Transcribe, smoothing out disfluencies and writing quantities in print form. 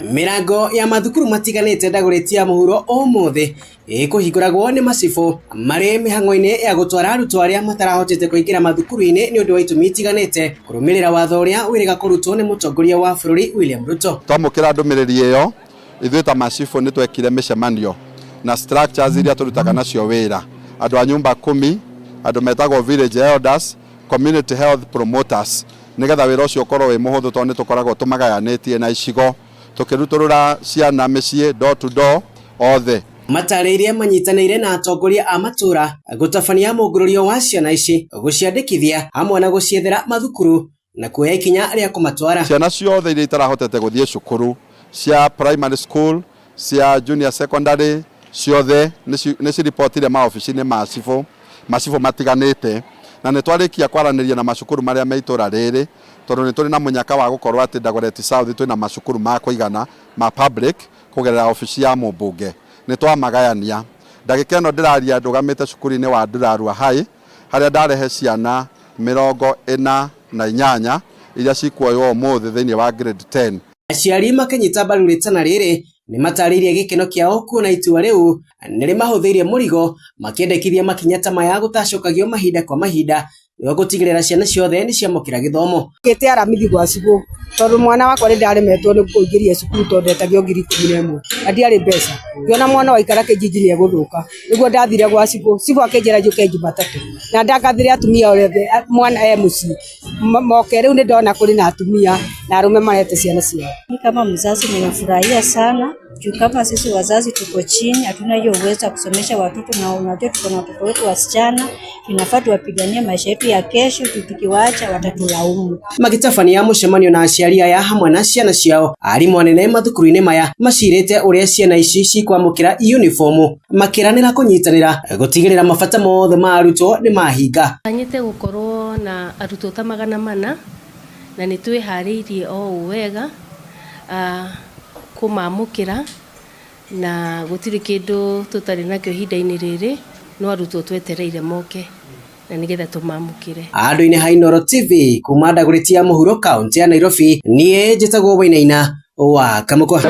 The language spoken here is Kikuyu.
Mĩrango ya mathukuru matiganĩte Dagoretti ya mũhuro ũmũthĩ ĩkũhingũragwo nĩ macibũ marĩ mĩhang'o-inĩ ya gũtwara arutwo arĩa matarahotete kũingĩra mathukuru-inĩ nĩ ũndũ wa itũmi itiganĩte kũrũmĩrĩra watho ũrĩa wĩrĩga kũrutwo nĩ mũtongoria wa bũrũri William Ruto. Twamũkĩra ndũmĩrĩri ĩyo, ithuĩ ta macibũ nĩ twekire mĩcemanio na structures iria tũrutaga nacio wĩra, andũ a nyumba kumi, andũ metagwo village elders, community health promoters, nĩgetha wĩra ũcio ũkorwo wĩ mũhũthũ tondũ nĩ tũkoragwo tũmagayanĩtie na icigo, tũkĩrutũrũra ciana mĩciĩ door to door othe. Matarĩirie manyitanĩire na atongoria a matũra gũtabania mũngũrũrio wa ciana ici, gũciandĩkithia hamwe na gũciethera mathukuru na kuoya ikinya rĩa kũmatwara. Ciana ciothe iria itarahotete gũthiĩ cukuru cia primary school, cia junior secondary, ciothe nĩ ciripotire maobici-inĩ ma cibũ, macibũ matiganĩte, na nĩ twarĩkia kwaranĩria na macukuru marĩa me itũra rĩrĩ, tondũ nĩ tũrĩ na mũnyaka wa gũkorwo atĩ Dagoretti South twĩna macukuru ma kũigana ma public kũgerera obici ya mũmbunge. Nĩ twamagayania. Ndagĩka ĩno ndĩraria ndũgamĩte cukuru-inĩ wa Ndurarua High, harĩa ndarehe ciana 48 iria cikuoywo ũmũthĩ thĩinĩ wa grade 10. Aciari makĩnyita mbaru rĩtana rĩrĩ nĩ matarĩirie gĩkeno kĩao kuona itua rĩu nĩ rĩmahũthĩirie mũrigo, makĩendekithia makinya ta maya gũtacokagio mahinda kwa mahinda nĩguo gũtigĩrĩra ciana ciothe nĩ ciamũkĩra gĩthomo. Ngĩte aramithi gwa cibũ tondũ mwana wakwa nĩ ndaremetwo nĩ kũingĩria cukuru tondũ ndetagio 11,000 na ndiarĩ mbeca. Ngĩona mwana waikara kĩnjinji nĩ egũthũka, nĩguo ndathire gwa cibũ, cibũ akĩnjĩra njũke Jumatatũ na ndangathire atumia othe mwana e mũciĩ moke. Rĩu nĩ ndona kũrĩ na atumia na arũme marete ciana ciao. Mimi kama mzazi nimefurahia sana juu kama sisi wazazi tuko chini, hatuna hiyo uwezo wa kusomesha watoto, na unajua tuko na watoto wetu wasichana, inafaa tuwapiganie maisha yetu ya kesho, tukiwaacha watatulaumu. Magĩtabania mũcemanio na aciari aya hamwe na ciana ciao, arimũ anene mathukuru-inĩ maya macirĩte ũrĩa ciana ici cikwamũkĩra uniform, makĩranĩra kũnyitanĩra gũtigĩrĩra mabata mothe ma arutwo nĩ mahinga. Tanyĩte gũkorwo na arutwo ta 400 na nĩ twĩharĩirie o ũũ wega kũmamũkĩra, na gũtirĩ kĩndũ tũtarĩ nakĩo ihinda-inĩ rĩrĩ, no arutwo twetereire moke na nĩgetha tũmamũkĩre. Handũ-inĩ ha Inooro TV kuma Dagoretti ya mũhuro kaunti ya Nairobi, niĩ njĩtagwo Wainaina wa Kamũkwa.